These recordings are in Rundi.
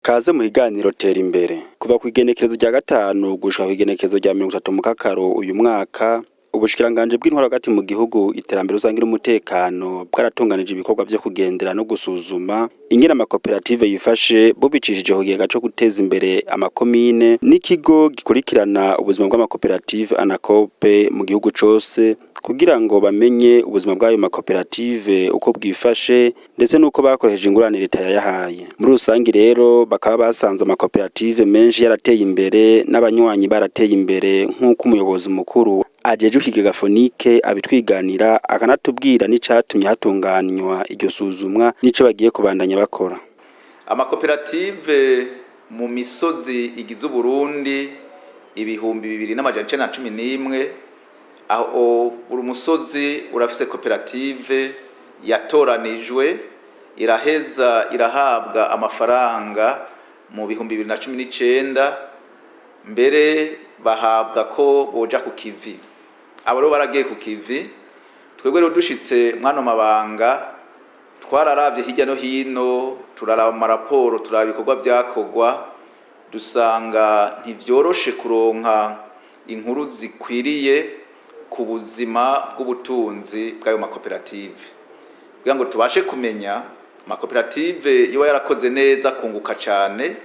Kaze mu higaniro Tera Imbere. Kuva ku igenekerezo rya 5 gushika ku igenekerezo rya 30 Mukakaro uyu mwaka, ubushikiranganji bw'intwaro hagati mu gihugu, iterambere rusangi n'umutekano bwaratunganije ibikorwa vyo kugendera no gusuzuma ingene amakoperative yifashe, bubicishije ku kigega co guteza imbere amakomine n'ikigo gikurikirana ubuzima bw'amakoperative Anakope mu gihugu cose, kugira ngo bamenye ubuzima bw'ayo makoperative uko bwifashe, ndetse n'uko bakoresheje ingurane leta yayahaye. Muri rusangi rero bakaba basanze amakoperative menshi yarateye imbere n'abanywanyi barateye imbere, nk'uko umuyobozi mukuru ajejwe ikigega Fonike abitwiganira, akanatubwira n'icatumye hatunganywa iryo suzumwa n'ico bagiye kubandanya bakora. Amakoperative mu misozi igize Uburundi 2911, aho buri musozi urafise koperative yatoranijwe, iraheza irahabwa amafaranga mu 2019, mbere bahabwa ko boja ku kivi. Abo rero baragiye ku kivi. Twebwe rero dushitse mwano mabanga, twararavye hirya no hino, turaraba amaraporo, turaraba ibikorwa vyakorwa, dusanga ntivyoroshe kuronka inkuru zikwiriye ku buzima bw'ubutunzi bw'ayo makoperative, kugira ngo tubashe kumenya amakoperative yoba yarakoze neza kunguka cane,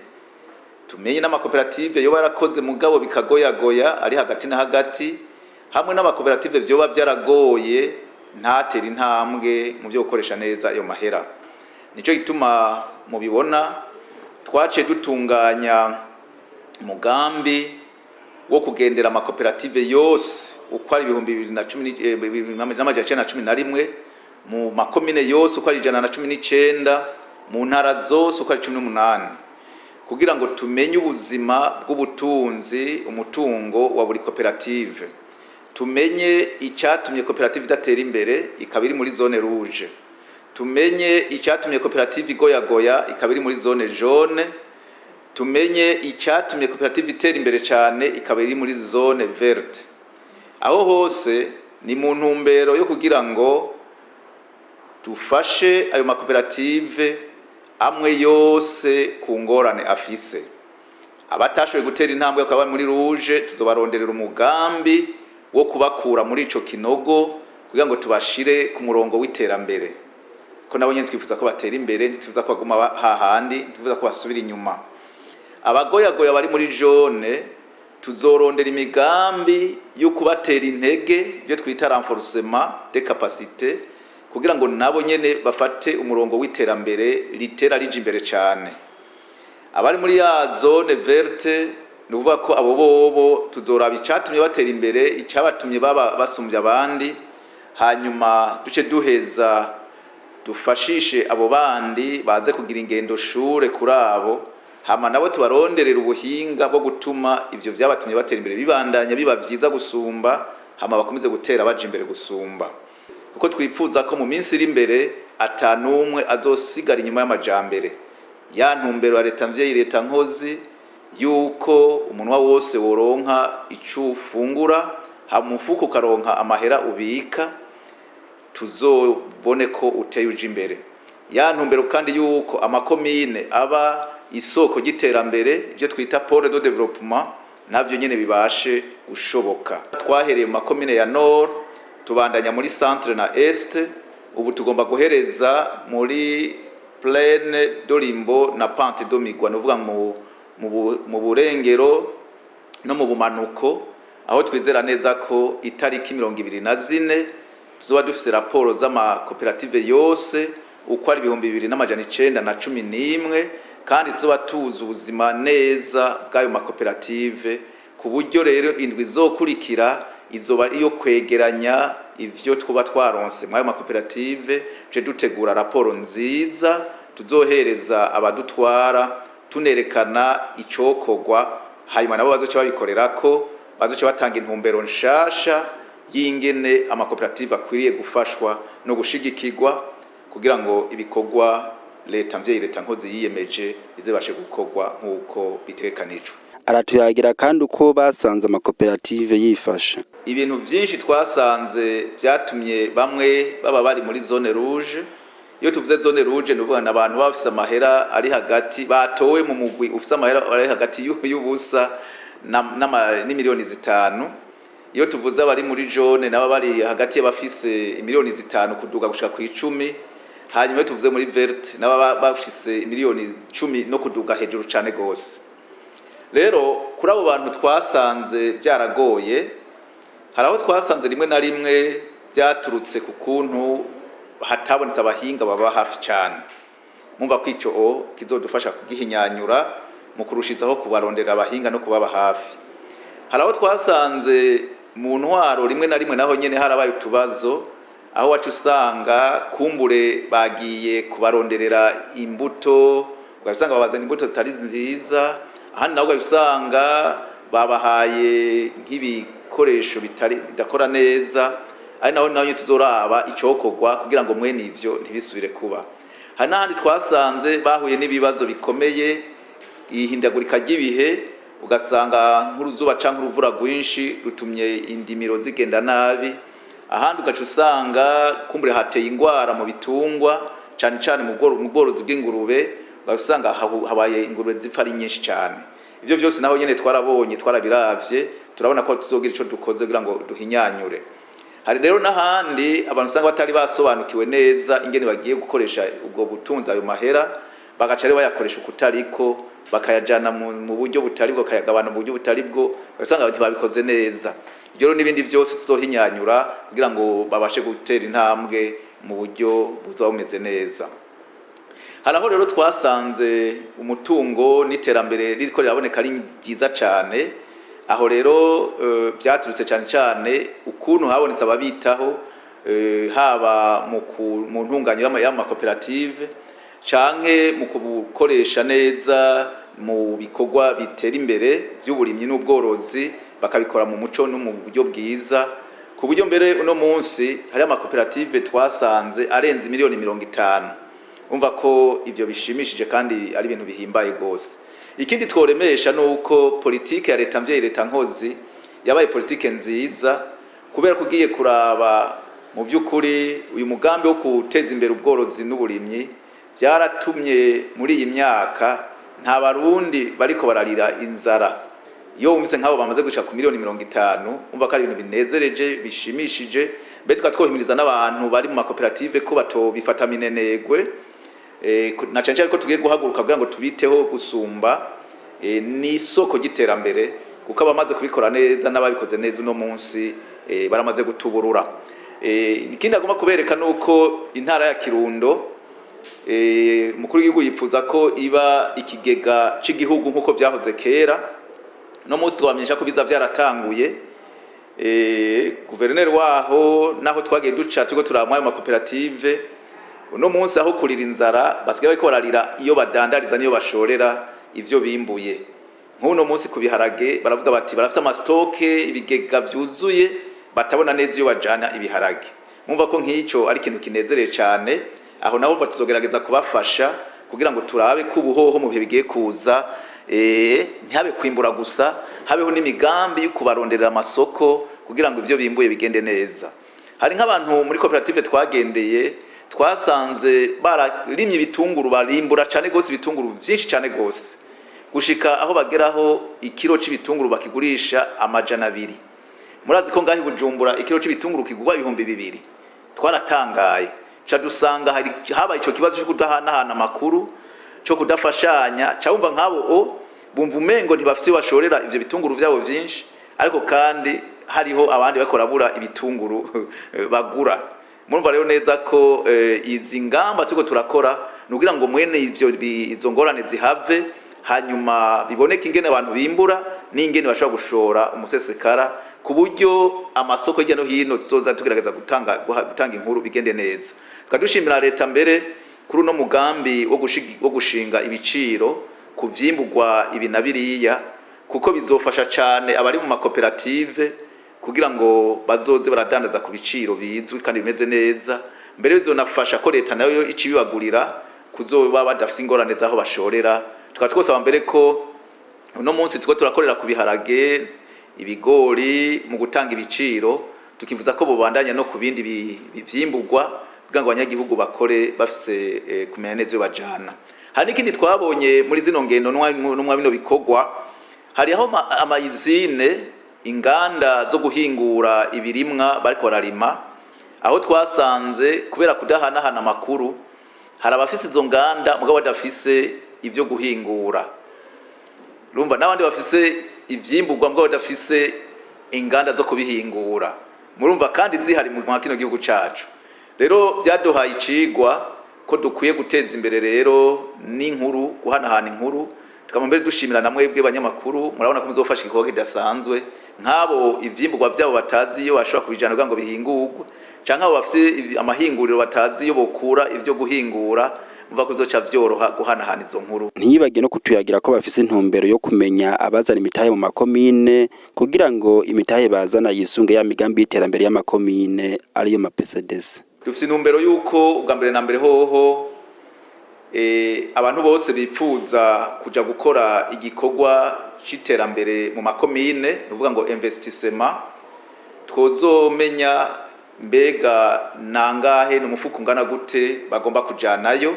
tumenye n'amakoperative yoba yarakoze mugabo bikagoyagoya ari hagati na hagati, hamwe n'amakoperative vyoba vyaragoye ntatere intambwe mu vyo gukoresha neza ayo mahera. Nico gituma mubibona twaciye dutunganya umugambi wo kugendera amakoperative yose uko ari 2911, mu makomine yose uko ari 119, mu ntara zose uko ari 18, kugira ngo tumenye ubuzima bw'ubutunzi, umutungo wa buri koperative, tumenye icyatumye koperative idatera imbere ikaba iri muri zone rouge, tumenye icyatumye koperative igoyagoya ikaba iri muri zone jaune, tumenye icyatumye koperative itera imbere cyane ikaba iri muri zone verte. Aho hose ni mu ntumbero yo kugira ngo dufashe ayo makoperative amwe yose ku ngorane afise. Abatashoboye gutera intambwe bakaba bari muri rouge, tuzobaronderera umugambi wo kubakura muri ico kinogo kugira ngo tubashire ku murongo w'iterambere, ko nabo nyene twifuza ko batera imbere, ntitwifuza ko baguma hahandi, ntitwifuza ko basubira inyuma. Abagoyagoya bari muri jaune, tuzorondera imigambi yo kubatera intege, ibyo twita renforcement des capacités, kugira ngo nabo nyene bafate umurongo w'iterambere ritera rija imbere cane. Abari muri ya zone verte, ni ukuvuga ko abo bobo tuzoraba icatumye batera imbere, icabatumye baba basumbya abandi, hanyuma duce duheza dufashishe abo bandi baze kugira ingendo shure kuri abo, hama nabo tubaronderera ubuhinga bwo gutuma ivyo vyabatumye batera imbere bibandanya biba vyiza gusumba, hama bakomeze gutera baja imbere gusumba, kuko twipfuza ko mu minsi iri imbere atanumwe azosigara inyuma y'amajambere. Ya ntumbero ya leta mvyeyi, leta nkozi, yuko umunwa wose woronka ico ufungura, hama umufuko ukaronka amahera ubika, tuzobone ko uteye uja imbere. Ya ntumbero kandi yuko amakomine aba isoko ry'iterambere, ibyo twita pôle de développement, navyo nyene bibashe gushoboka. Twahereye mu makomine ya nord, tubandanya muri centre na est, ubu tugomba guhereza muri plaine de l'Imbo na pente de Migwa, nuvuga mu burengero no mu bumanuko, aho twizera neza ko itariki 24 tuzoba dufise raporo z'amakoperative yose uko ari 2911, kandi tuzoba tuzi ubuzima neza bw'ayo makoperative, ku buryo rero indwi izokurikira izoba iyo kwegeranya ivyo twuba twaronse mw'ayo makoperative, tuje dutegura raporo nziza tuzohereza abadutwara, tunerekana icokorwa Hanyuma nabo bazoca babikorerako, bazoca batanga intumbero nshasha y'ingene amakoperative akwiriye gufashwa no gushigikirwa kugira ngo ibikorwa leta mvyeyi, leta nkozi yiyemeje bizobashe gukorwa nk'uko bitegekanijwe. Aratuyagira kandi uko basanze amakoperative yifashe. Ibintu vyinshi twasanze vyatumye bamwe baba bari muri zone rouge. Iyo tuvuze zone rouge, ni ukuvuga abantu baba bafise amahera ari hagati, batowe mu mugwi ufise amahera ari hagati y'ubusa n'imiliyoni 5. Iyo tuvuze abari muri jaune, nabo bari hagati y'abafise imiliyoni 5 kuduga gushika ku 10. Hanyuma iyo tuvuze muri verte, nabo bafise imiliyoni 10 no kuduga hejuru cane gose. Rero kuri abo bantu twasanze byaragoye. Hari aho twasanze rimwe na rimwe byaturutse ku kuntu hatabonetse abahinga baba hafi cyane. Mumva ko ico kizodufasha kugihinyanyura mu kurushizaho kubarondera abahinga no kubaba hafi. Hari aho twasanze mu ntwaro rimwe na rimwe naho nyene harabaye utubazo, aho waca usanga kumbure bagiye kubaronderera imbuto, ugasanga babazana imbuto zitari nziza. Ahandi naho ugasanga babahaye nk'ibikoresho bitari bidakora neza, ari naho naho tuzoraba icokorwa kugira ngo mwene ivyo ntibisubire kuba. Hari n'ahandi twasanze bahuye n'ibibazo bikomeye, ihindagurika ry'ibihe, ugasanga nk'uruzuba canke uruvura rwinshi rutumye indimiro zigenda nabi. Ahandi ugaca usanga kumbure hateye ingwara mu bitungwa, cane cane mu bworozi bw'ingurube, ugasanga habaye ingurube zipfa ari nyinshi cane. Ivyo vyose naho nyene twarabonye, twarabiravye, turabona ko tuzogira ico dukoze kugira ngo duhinyanyure. Hari rero n'ahandi abantu usanga batari basobanukiwe neza ingene bagiye gukoresha ubwo butunzi, ayo mahera, bagaca rero bayakoresha ukutariko, bakayajana mu buryo butari bwo, bakayagabana mu buryo butari bwo, ugasanga ntibabikoze neza. Ibyo rero n'ibindi byose tuzohinyanyura kugira ngo babashe gutera intambwe mu buryo buzoba bumeze neza. Hari aho rero twasanze umutungo n'iterambere ririko riraboneka ari ryiza cane. Aho rero byaturutse cane cane ukuntu habonetse ababitaho, haba mu ntunganyo y'amakoperative canke mu kubukoresha neza mu bikorwa bitera imbere by'uburimyi n'ubworozi, bakabikora mu muco no mu buryo bwiza, ku buryo mbere uno munsi hari amakoperative twasanze arenze miliyoni 50. Umva ko ivyo bishimishije kandi ari ibintu bihimbaye gose. Ikindi tworemesha nuko politike ya leta mvyeyi, leta nkozi yabaye politike nziza, kubera ko ugiye kuraba mu by'ukuri uyu mugambi wo guteza imbere ubworozi n'uburimyi byaratumye muri iyi myaka nta Barundi bariko bararira inzara. Iyo wumvise nk'abo bamaze gushika ku miliyoni 50, umva ko ari ibintu binezereje, bishimishije. Mbere tukaba twohimiriza n'abantu bari mu makoperative ko batobifata minenegwe, na cane cane ko tugiye guhaguruka kugira ngo tubiteho gusumba. Ni isoko ry'iterambere, kuko abamaze kubikora neza n'ababikoze neza uno munsi baramaze gutuburura. Ikindi agomba kubereka nuko intara ya Kirundo, umukuru w'igihugu yifuza ko iba ikigega c'igihugu nk'uko vyahoze kera. No munsi twamenyesha ko biza vyaratanguye. Guverineri waho naho twagiye duca turiko turamwa ayo makoperative, uno munsi aho kurira inzara basigaye bariko bararira iyo badandariza niyo bashorera ivyo bimbuye. Nk'uno munsi ku biharage baravuga bati barafise amastoke, ibigega vyuzuye, batabona neza iyo bajana ibiharage. Mumva ko nk'ico ari ikintu kinezereye cane. Aho naho tuzogerageza kubafasha kugira ngo turabe ko ubuhoho mu bihe bigiye kuza ntihabe kwimbura gusa, habeho n'imigambi yo kubaronderera amasoko kugira ngo ivyo bimbuye bigende neza. Hari nk'abantu muri koperative twagendeye, twasanze bararimye ibitunguru, barimbura cane gose ibitunguru vyinshi cane gose, gushika aho bageraho ikiro c'ibitunguru bakigurisha 200. Murazi ko ngaho i Bujumbura ikiro c'ibitunguru kigurwa 2000. Twaratangaye ca dusanga habaye ico kibazo cyo kudahanahana amakuru, cyo kudafashanya. Ca wumva nk'abo bumva umengo ntibafise iyo bashorera ivyo bitunguru vyabo vyinshi, ariko kandi hariho abandi bariko barabura ibitunguru bagura. Murumva rero neza ko izi ngamba turiko turakora ni ukugira ngo mwene izo ngorane zihave, hanyuma biboneke ingene abantu bimbura n'ingene bashobora gushora umusesekara, ku buryo amasoko hirya no hino tuzoza tugerageza gutanga inkuru bigende neza. Tukadushimira leta mbere kuri uno mugambi wo gushinga ibiciro ku vyimburwa ibi na biriya. Kuko bizofasha cane abari mu makoperative kugira ngo bazoze baradandaza ku biciro bizwi kandi bimeze neza. Mbere bizonafasha ko leta nayo ica ibibagurira, kuzoba badafise ingorane z'aho bashorera. Tukaba twosaba mbere ko uno munsi turiko turakorera ku biharage, ibigori mu gutanga ibiciro, tukivuza ko bobandanya no ku bindi vyimburwa kugira ngo abanyagihugu bakore bafise kumenya neza iyo bajana. Hari n'ikindi twabonye muri zino ngendo no bino bikorwa. Hariho ama usines, inganda zo guhingura ibirimwa bariko bararima, aho twasanze kubera kudahanahana amakuru, hari abafise izo nganda mugabo badafise ivyo guhingura, urumva, n'abandi bafise ivyimburwa mugabo badafise inganda zo kubihingura, murumva, kandi zihari mu kino gihugu cacu. Rero vyaduhaye icigwa ko dukwiye guteza imbere rero n'inkuru, guhanahana inkuru. Tukaba mbere dushimira na mwebwe banyamakuru, murabona ko muzofasha igikorwa kidasanzwe. Nk'abo ivyimburwa vyabo batazi iyo bashobora kubijana kugira ngo bihingurwe, canke abo bafise amahinguriro batazi iyo bokura ivyo guhingura, muva ko bizoca vyoroha guhanahana izo nkuru. Ntiyibagiye no kutuyagira ko bafise intumbero yo kumenya abazana imitahe mu makomine, kugira ngo imitahe bazana yisunge ya migambi y'iterambere y'amakomine, ariyo ma PCDC. Dufise intumbero y'uko ubwa mbere na mbere hoho abantu bose bipfuza kuja gukora igikorwa c'iterambere mu makomine, ni ukuvuga ngo investissement, twozomenya mbega nangahe, ni umufuko ungana gute bagomba kujanayo,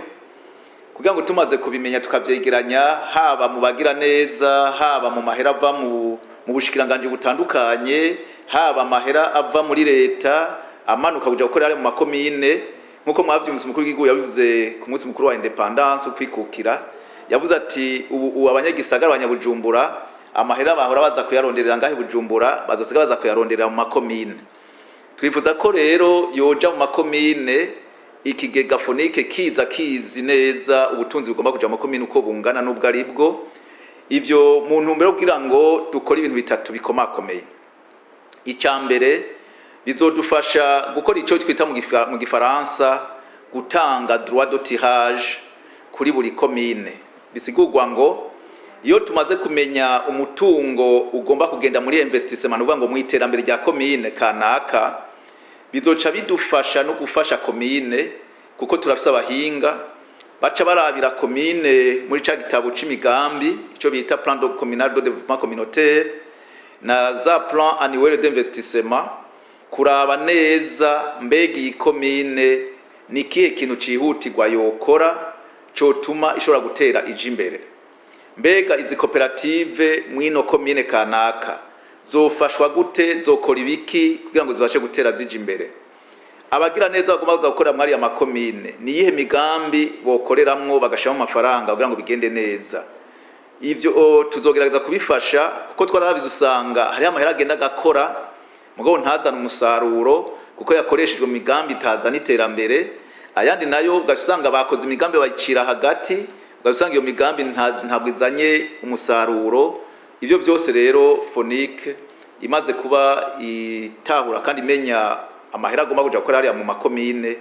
kugira ngo tumaze kubimenya tukavyegeranya, haba mu bagira neza, haba mu mahera ava mu bushikiranganji butandukanye, haba amahera ava muri leta amanuka kuja gukorera mu makomine. Nk'uko mwavyumvise, umukuru w'igihugu yabivuze ku munsi mukuru wa indépendance, ukwikukira, yavuze ati ubu abanyagisagara, abanyabujumbura, amahera bahora baza kuyaronderera ngahe Bujumbura bazosiga baza kuyaronderera mu makomine. Twifuza ko rero yoja mu makomine, ikigega FONIC kiza kizi neza ubutunzi bugomba kuja mu makomine uko bungana n'ubwo ari bwo. Ivyo mu ntumbero yo kugira ngo dukore ibintu bitatu bikomakomeye. Icya mbere, bizodufasha gukora icyo twita mu gifaransa gutanga droit de tirage kuri buri komine. Bisigurwa ngo iyo tumaze kumenya umutungo ugomba kugenda muri investissement, ni ukuvuga ngo mu iterambere rya komine kanaka, bizoca bidufasha no gufasha komine, kuko turafise abahinga baca barabira komine muri ca gitabo c'imigambi, ico bita plan de communal de développement communautaire na za plan annuel d'investissement, kuraba neza mbega iyi komine ni ikihe kintu cihutirwa yokora cotuma ishobora gutera ija imbere, mbega izi koperative mw'ino komine kanaka zofashwa gute, zokora ibiki kugira ngo zibashe gutera zija imbere, abagira neza bagomba kuza gukorera mwariya makomine ni iyihe migambi bokoreramwo bagashiramo amafaranga kugira ngo bigende neza. Ivyo tuzogerageza kubifasha, kuko twarabize usanga hariho amahera agenda agakora mugabo ntazane umusaruro, kuko yakoreshejwe mu migambi itazana iterambere. Ayandi nayo ugaca usanga bakoze imigambi bayicira hagati, ugaca usanga iyo migambi ntabwo izanye umusaruro. Ivyo byose rero, FONIC imaze kuba itahura kandi imenya amahera agomba kuja gukora hariya mu makomine,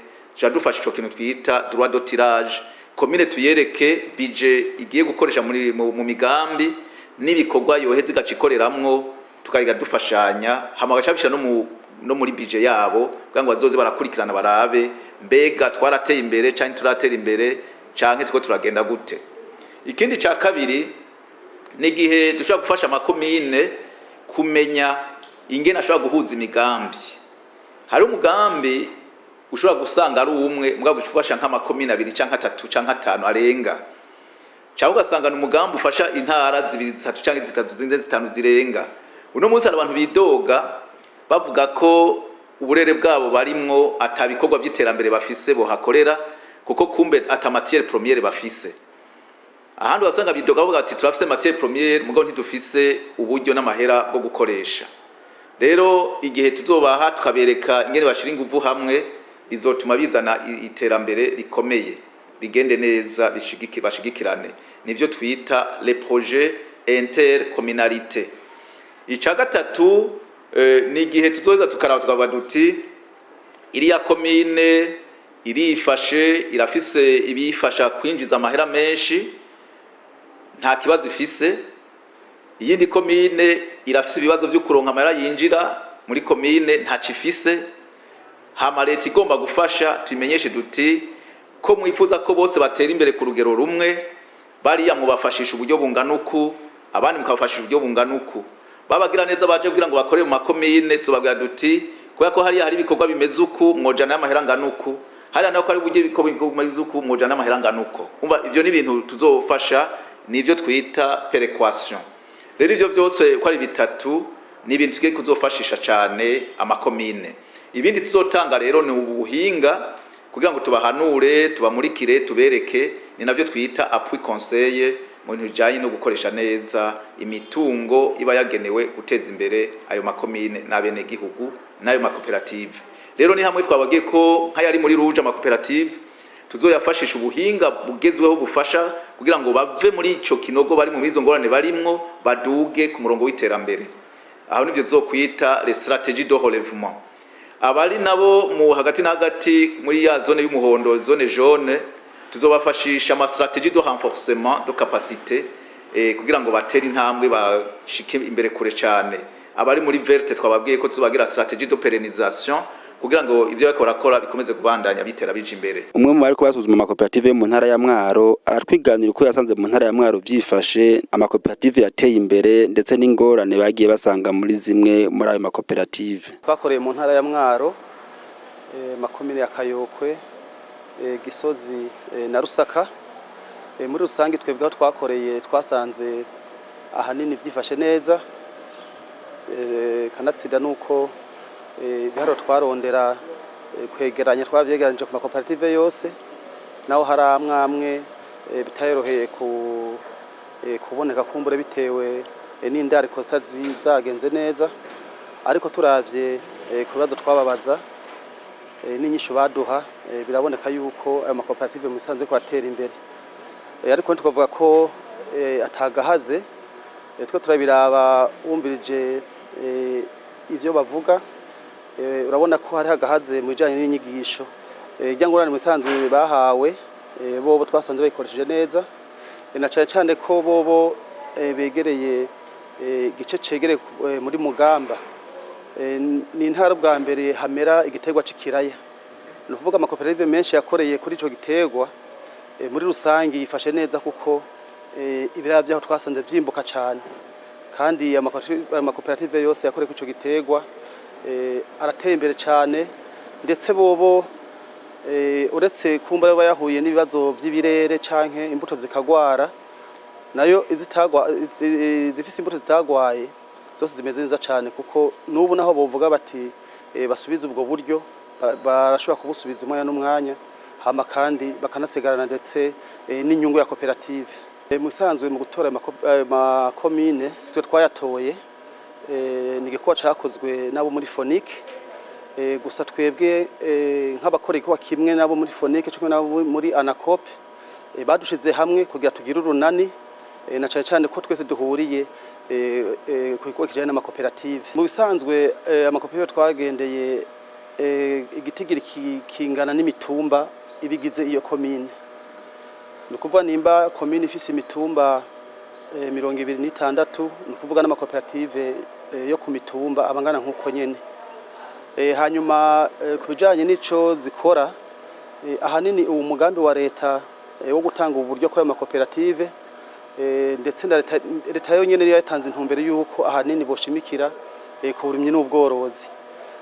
dufasha ico kintu twita droit de tirage. Komine tuyereke budget igiye gukoresha mu migambi n'ibikorwa yoheza igaca ikoreramwo, tukayiga dufashanya, hama bagaca babishira no muri budget yabo, kugira ngo bazoze barakurikirana barabe mbega twarateye imbere canke turatera imbere canke turiko turagenda gute. Ikindi ca kabiri ni igihe dushobora gufasha amakomine kumenya ingene ashobora guhuza imigambi. Hari umugambi ushobora gusanga ari umwe, mugabo ufasha nk'amakomine abiri canke atatu canke atanu arenga, cyangwa ugasanga ni umugambi ufasha intara zibiri, zitatu canke zitatu, zine, zitanu zirenga. Uno munsi hari abantu bidoga bavuga ko uburere bwabo barimwo ata bikorwa vy'iterambere bafise bohakorera, kuko kumbe ata matière première bafise. Ahandi ugasanga bidoga bavuga ati turafise matière première, mugabo ntidufise uburyo n'amahera bwo gukoresha. Rero igihe tuzobaha tukabereka ingene bashira inguvu hamwe, bizotuma bizana iterambere rikomeye, bigende neza, bashigikirane. Nivyo twita les projets intercommunalité. Ica gatatu ni igihe tuzoza tukaraba tukavuga duti iriya komine irifashe, irafise ibiyifasha kwinjiza amahera menshi, nta kibazo ifise. Iyindi komine irafise ibibazo vyo kuronka amahera yinjira muri komine, ntacifise. Hama leta igomba gufasha, tubimenyeshe duti ko mwifuza ko bose batera imbere ku rugero rumwe, bariya mubafashisha uburyo bungana uku, abandi mukabafashisha uburyo bungana uku. Babagira neza baje kugira ngo bakore mu makomine, tubabwira duti kubera ko hariya hari ibikorwa bimeze uku, mwojana y'amahera angana uku, hariya nako hari uburyo ibikorwa bimeze uku, mwojana y'amahera angana uko. Umva, ivyo ni ibintu tuzofasha, nivyo twita péréquation. Rero ivyo byose uko ari bitatu ni ibintu tugiye kuzofashisha cane amakomine. Ibindi tuzotanga rero ni ubuhinga kugira ngo tubahanure, tubamurikire, tubereke, ni navyo twita appui conseil mu bintu bijanye no gukoresha neza imitungo iba yagenewe guteza imbere ayo makomine n'abenegihugu n'ayo makoperative. Rero ni hamwe twababwiye ko nk'ayari muri rouge, amakoperative tuzoyafashisha ubuhinga bugezweho bufasha kugira ngo bave muri ico kinogo bari mu izo ngorane barimwo, baduge ku murongo w'iterambere. Aho nivyo tuzokwita les stratégies de relèvement. Abari nabo mu hagati na hagati muri ya zone y'umuhondo, zone jaune, tuzobafashisha ama stratégie de renforcement de capacité kugira ngo batere intambwe bashike imbere kure cyane. Abari muri verte twababwiye ko tuzobagira stratégie de pérennisation kugira ngo ivyo bariko barakora bikomeze kubandanya bitera bija imbere. Umwe mu bariko basuzuma amakoperative yo mu ntara ya Mwaro aratwiganira uko yasanze mu ntara ya Mwaro vyifashe, amakoperative yateye imbere, ndetse n'ingorane bagiye basanga muri zimwe muri ayo makoperative. Twakoreye mu ntara ya Mwaro, makomine ya Kayokwe, Gisozi na Rusaka. Muri rusange twebwe aho twakoreye twasanze ahanini vyifashe neza. Kanatsinda nuko ibiharuro twarondera kwegeranya twavyegeranije ku makoperative yose, naho hari amwe amwe bitayoroheye kuboneka, kumbure bitewe n'indariko zagenze neza. Ariko turavye ku bibazo twababaza n'inyishu baduha, biraboneka yuko ayo makoperative mu bisanzwe ko atera imbere. Ariko ntitwavuga ko atagahaze. Two turabiraba, wumvirije ivyo bavuga, urabona ko hari hagahaze mu bijanye n'inyigisho. Irya ngurane mu bisanzwe bahawe, bobo twasanze bayikoresheje neza, na cane cane ko bobo begereye igice cegereye muri Mugamba. Ni intara bwa mbere hamera igiterwa c'ikiraya, ni ukuvuga amakoperative menshi yakoreye kuri ico giterwa. Muri rusange yifashe neza kuko ibiraya vyaho twasanze vyimbuka cane, kandi amakoperative yose yakoreye kuri ico giterwa arateye imbere cane. Ndetse bobo uretse kumba baba yahuye n'ibibazo vy'ibirere canke imbuto zikagwara, nayo izitagwa zifise imbuto zitagwaye zose zimeze neza cane, kuko n'ubu naho bovuga bati basubize ubwo buryo, barashobora kubusubiza umwanya n'umwanya, hama kandi bakanasigarana ndetse n'inyungu ya koperative. Musanzwe mu gutora ayo makomine sitwe twayatoye, ni igikorwa cakozwe n'abo muri FONIC. Gusa twebwe nk'abakora igikorwa kimwe n'abo muri FONIC cyo n'abo muri ANACOOP, badushize hamwe kugira tugire urunani, na cane cane ko twese duhuriye ku gikorwa kijanye n'amakoperative. Mu bisanzwe amakoperative twagendeye, igitigiri kingana n'imitumba ibigize iyo komine. Ni ukuvuga nimba komine ifise imitumba 26, ni ukuvuga n'amakoperative yo ku mitumba abangana nk'uko nyene. Hanyuma ku bijanye n'ico zikora, ahanini uwo mugambi wa leta wo gutanga uburyo kuri ayo makoperative, ndetse na leta yonyene niyo yatanze intumbero y'uko ahanini boshimikira ku burimyi n'ubworozi.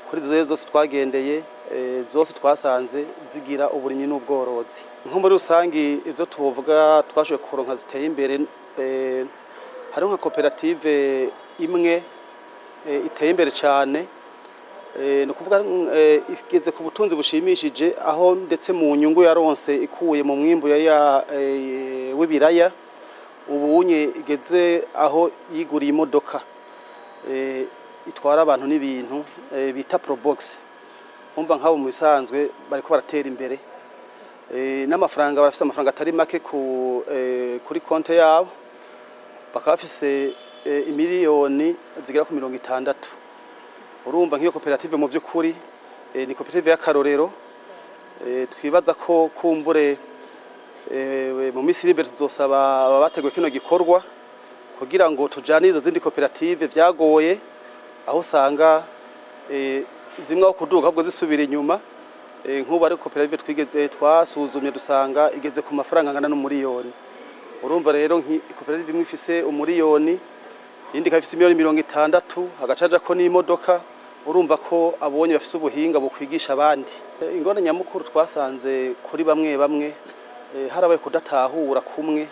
Kuri izo zose twagendeye, zose twasanze zigira uburimyi n'ubworozi. Nko muri rusangi izo tuvuga twashoboye kuronka ziteye imbere, hariho nka koperative imwe iteye imbere cane. Ni ukuvuga igeze ku butunzi bushimishije, aho ndetse mu nyungu yaronse ikuye mu mwimbu w'ibiraya, ubunye igeze aho yiguriye imodoka itwara abantu n'ibintu bita Probox. Umva, nk'abo mu bisanzwe bariko baratera imbere, n'amafaranga barafise, amafaranga atari make kuri konte yabo, bakaba bafise imiliyoni zigera ku 60. Urumva nk'iyo koperative mu by'ukuri ni koperative y'akarorero. Twibaza ko kumbure mu minsi iri imbere tuzosaba abateguye kino gikorwa Kugira ngo tujane izo zindi koperative vyagoye, aho usanga zimwe aho kuduga ahubwo zisubira inyuma. Nk'ubu ari koperative twigeze twasuzumye, dusanga igeze ku mafaranga angana n'umuriyoni. Urumva rero, koperative imwe ifise umuriyoni, iyindi ikaba ifise miliyoni 60, hagacaja ko n'imodoka. Urumva ko abonye bafise ubuhinga bukwigisha abandi. Ingorane nyamukuru twasanze kuri bamwe bamwe, harabaye kudatahura kumwe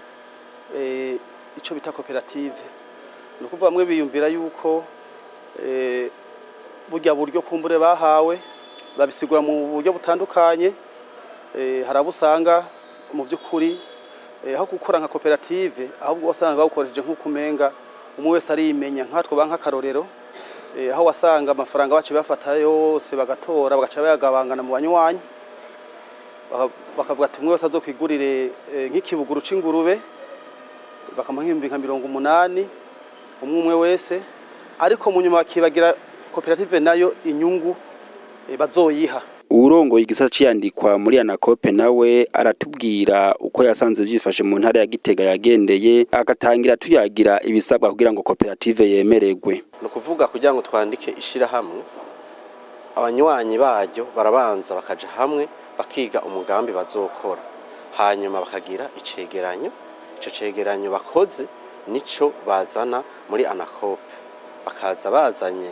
ico bita koperative. Ni ukuvuga, bamwe biyumvira yuko burya buryo kumbure bahawe, babisigura mu buryo butandukanye. Hari abo usanga mu by'ukuri aho gukora nka koperative, ahubwo wasanga bawukoresheje nk'uko umenga umwe wese arimenya. Nkatwe banka akarorero, aho wasanga amafaranga bacu bafata yose, bagatora, bagaca bayagabangana mu banywanyi, bakavuga ati umwe wese azokwigurire nk'ikibuguru c'ingurube, bakamuha nka 80,000 umwe umwe wese. Ariko mu nyuma bakibagira koperative nayo inyungu bazoyiha. Uwurongoye igisata c'iyandikwa muri ANACOOP nawe aratubwira uko yasanze vyifashe mu ntara ya Gitega yagendeye, agatangira tuyagira ibisabwa kugira ngo koperative yemererwe. Ni ukuvuga, kugira ngo twandike ishirahamwe, abanywanyi baryo barabanza bakaja hamwe, bakiga umugambi bazokora, hanyuma bakagira icegeranyo. Ico cegeranyo bakoze nico bazana muri ANACOOP, bakaza bazanye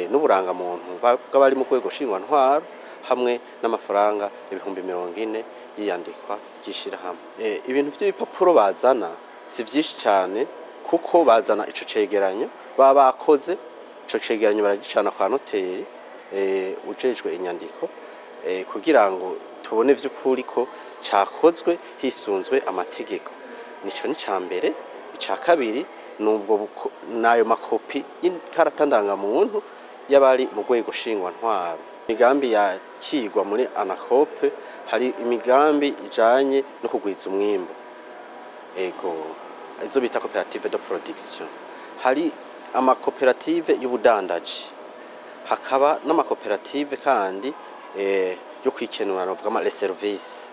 n'uburangamuntu bw'abari mu rwego ntwaro, hamwe n'amafaranga 40,000 y'iyandikwa ry'ishirahamwe. Ibintu vy'ibipapuro bazana si vyinshi cyane, kuko bazana ico cegeranyo baba bakoze. Ico cegeranyo baragicana kwa noteri ujejwe inyandiko, kugira ngo tubone vy'ukuri ko cakozwe hisunzwe amategeko. Nico ni ca mbere. Ica kabiri nubwo nayo makopi y'ikarata ndangamuntu y'abari mu rwego ntwaro. Imigambi yakigwa muri ANACOOP, hari imigambi ijanye no kugwiza umwimbu, ego, izo bita coopérative de production, hari amakoperative y'ubudandaji, hakaba n'amakoperative kandi yo kwikenura, novuga ama les services,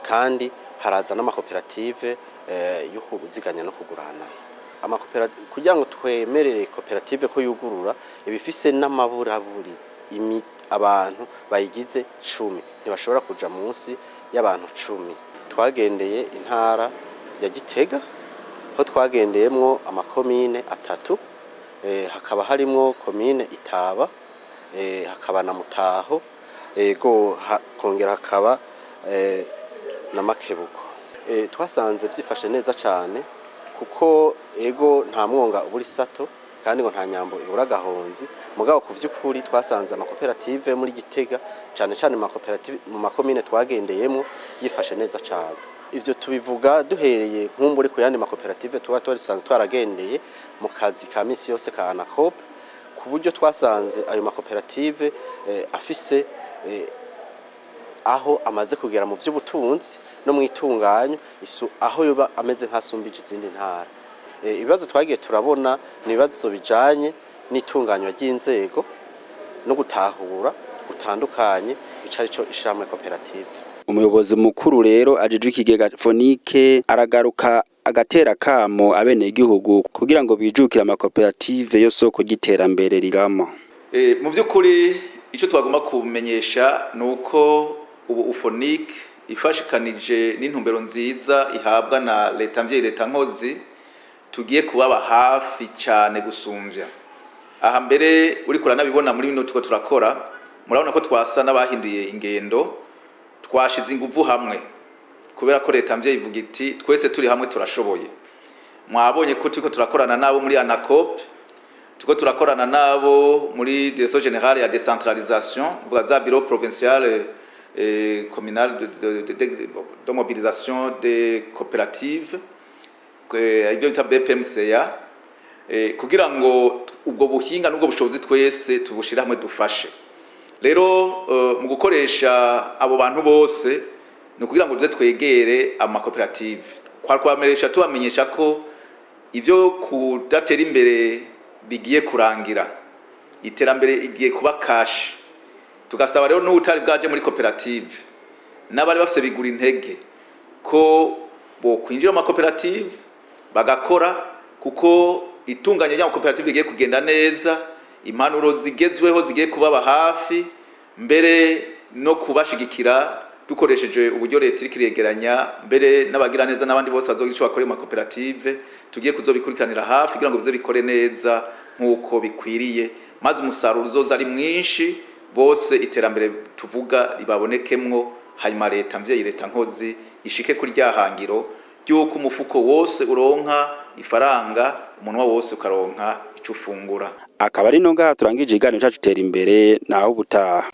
kandi haraza n'amakoperative yo kuziganya no kugurana. Amakoperative, kugira ngo twemerere koperative ko yugurura, ibifise n'amaburaburi abantu bayigize 10, ntibashobora kuja munsi y'abantu 10. Twagendeye intara ya Gitega, ho twagendeyemwo amakomine atatu, hakaba harimwo komine Itaba, hakaba na Mutaho, ego, kongera hakaba na Makebuko. Twasanze vyifashe neza cane, kuko ego, nta mwonga ubura isato, kandi ngo nta nyambo ibura agahonzi. Mugabo ku vy'ukuri twasanze amakoperative muri Gitega, cane cane amakoperative mu makomine twagendeyemo, yifashe neza cane. Ivyo tubivuga duhereye nkumbure ku yandi makoperative tuba dusanzwe twaragendeye mu kazi ka misi yose ka ANACOOP, ku buryo twasanze ayo makoperative afise aho amaze kugera mu vy'ubutunzi no mu itunganyo, aho yoba ameze nk'asumbije izindi ntara. Ibibazo twagiye turabona ni ibibazo bijanye n'itunganywa ry'inzego no gutahura gutandukanye ico arico ishirahamwe koperative. Umuyobozi mukuru rero ajejwe ikigega FONIC aragaruka agatera kamo abenegihugu kugira ngo bijukire amakoperative yo soko ry'iterambere rirama. Mu by'ukuri icyo twagomba kumenyesha ni uko ubu UFONIC ifashikanije n'intumbero nziza ihabwa na leta mvyeyi, leta nkozi, tugiye kubaba hafi cyane gusumvya aha mbere. Uriko uranabibona muri bino turiko turakora, murabona ko twasa n'abahinduye ingendo, twashize inguvu hamwe, kubera ko leta mvyeyi ivuga iti twese turi hamwe turashoboye. Mwabonye ko turiko turakorana nabo muri ANACOOP, turiko turakorana nabo muri Direction Générale ya Décentralisation, vuga za bureau provincial communal de mobilisation des coopératives, ibyo bita BPMCA, kugira ngo ubwo buhinga n'ubwo bushobozi twese tubushire hamwe dufashe. Rero mu gukoresha abo bantu bose ni ukugira ngo tuze twegere amakoperative, kwa kubamenyesha, tubamenyesha ko ibyo kudatera imbere bigiye kurangira, iterambere igiye kuba kashi. Tugasaba rero n'utari bwaje muri koperative n'abari bafise bigura intege ko bokwinjira mu makoperative bagakora, kuko Kuko itunganya ry'amakoperative rigiye kugenda neza, impanuro zigezweho zigiye kubaba hafi, mbere no kubashigikira dukoresheje uburyo leta iriko iregeranya, mbere n'abagira neza n'abandi bose bazogira ico bakora mu makoperative, tugiye kuzobikurikiranira hafi kugira ngo bize bikore neza nk'uko bikwiriye, maze umusaruro uzoza ari mwinshi, bose iterambere tuvuga ribabonekemwo. Hanyuma leta mvyeyi, leta nkozi, ishike kuri rya hangiro ry'uko umufuko wose uronka ifaranga, umunwa wose ukaronka ico ufungura. Akaba ari no ngaha turangije ikiganiro cacu Tera Imbere, naho ubutaha.